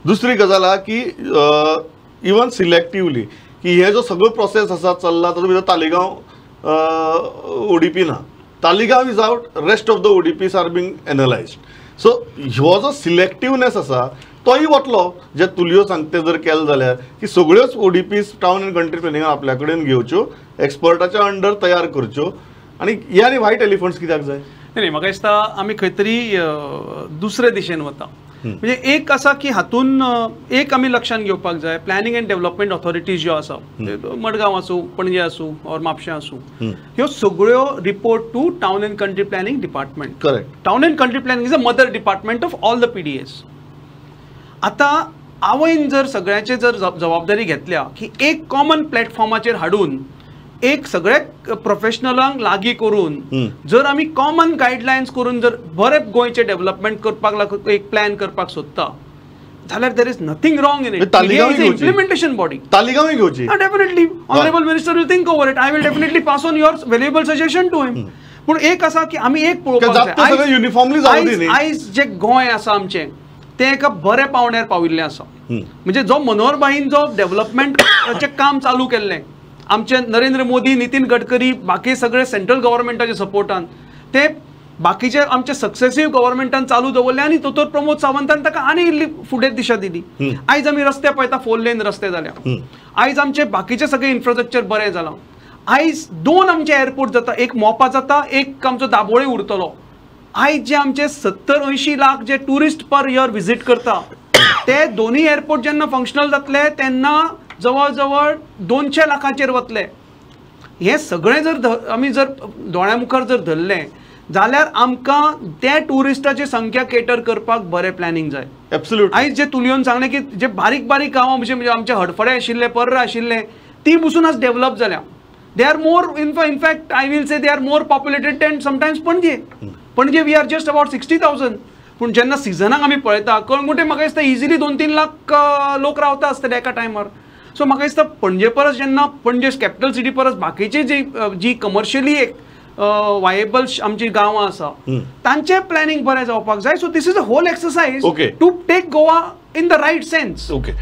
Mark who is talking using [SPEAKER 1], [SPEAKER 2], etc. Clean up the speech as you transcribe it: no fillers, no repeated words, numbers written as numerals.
[SPEAKER 1] दुसरी गजाल आहा की इवन सिलेक्टिवली की हे जो सगळो प्रोसेस आसा चल्ला तातूंत भितर तालिगांव ओडीपी ना, Taleigao is out, rest of the ODPs are being analysed. So हो जो सिलेक्टिवनेस आसा तोय वतलो जे तुलियो सांगते जर केलें जाल्यार की सगळ्योच ओडीपीज टावन अँड कंट्री प्लॅनिंगान आपल्या कडेन घेवच्यो, एक्सपर्टाच्या अंडर तयार करच्यो आनी हे आनी व्हायट एलिफंट्स कित्याक जाय?
[SPEAKER 2] नाही, म्हाका दिसता आमी खंय तरी दुसरे दिशेन वता. म्हणजे एक आसा की हातून एक आमी लक्षांत घेवपाक जाय, प्लॅनिंग अँड डेव्हलपमेंट ऑथॉरिटीज ज्यो आसा, मडगांव आसूं, पणजे आसूं ऑर म्हापशें आसूं, ह्यो सगळ्यो report to town and country planning department.
[SPEAKER 1] Correct.
[SPEAKER 2] Town and country planning is a mother department of all the PDAs. आतां आवयन जर सगळ्याचे जर जबाबदारी घेतल्या की एक कॉमन प्लॅटफॉर्माचेर हाडून एक सगळ्या प्रोफेशनलांक लागीं करून जर आमी कॉमन गायडलायन्स करून जर बरें गोंयचें डेव्हलपमेंट करपाक एक प्लॅन करपाक सोदता जाल्यार there is nothing wrong in it. Implementation body
[SPEAKER 1] तालिगांवूय घेवची.
[SPEAKER 2] Definitely honourable minister will think over it. I will definitely pass on your valuable suggestion to him. पूण एक आसा की आमी एक पळोवपाक
[SPEAKER 1] जाय, युनिफॉर्मली
[SPEAKER 2] जाय. आयज जे गोंय आसा आमचें तें एका बऱ्या पावंड्यार पाविल्लें आसा. म्हणजे जो मनोहरभाईन जो डेव्हलपमेंटाचें काम चालू केल्लें, आमचे नरेंद्र मोदी, नितीन गडकरी, बाकी सगळे सेंट्रल गव्हर्मेंटाच्या सपोर्टान ते बाकीचे आमचे सक्सेसीव गव्हर्मेंटान चालू दवरले आनी दोतोर प्रमोद सावंतान ताका आनी इल्ली फुडें दिशा दिली. आयज आमी रस्ते पळयता, 4 लेन रस्ते जाल्या. आयज आमचे बाकीचे सगळे इन्फ्रास्ट्रक्चर बरें जालां. आयज 2 आमचे एअरपोर्ट जाता, एक मोपा जाता, एक आमचो दाबोळे उरतलो. आयज जे आमचे 70-80 लाख जे ट्युरिस्ट पर इयर विजीट करता ते दोन्ही एअरपोर्ट जेन्ना फंक्शनल जातले तेन्ना जवळ जवळ 200 लाखांचेर वतले. हें सगळें जर आमी जर दोळ्या मुखार जर धरलें जाल्यार आमकां त्या ट्युरिस्टाची संख्या केटर करपाक बरें प्लॅनिंग जाय.
[SPEAKER 1] एब्सोल्युटली.
[SPEAKER 2] आयज जे तुलियोन सांगलें की जे बारीक बारीक गांवां म्हणजे आमचे हडफडें आशिल्ले, पर्रा आशिल्ले, ती बसून आज डेव्हलप जाल्या. They are more, in fact I will say they are more populated than sometimes Panaji. Panaji we are just about 60,000. पूण जेन्ना सिजनाक आमी पळयता कळंगूटे म्हाका दिसता इजिली 2-3 लाख लोक रावता आसतले एका टायमार. सो म्हाका दिसता पणजे परस जेन्ना पणजे कॅपिटल सिटी परस बाकीचे जी जी कमर्शियली एक वायेबल आमची गांवां आसा तांचें प्लॅनिंग बरें जावपाक जाय. So this is a whole exercise to take Goa in the right sense.
[SPEAKER 1] Okay.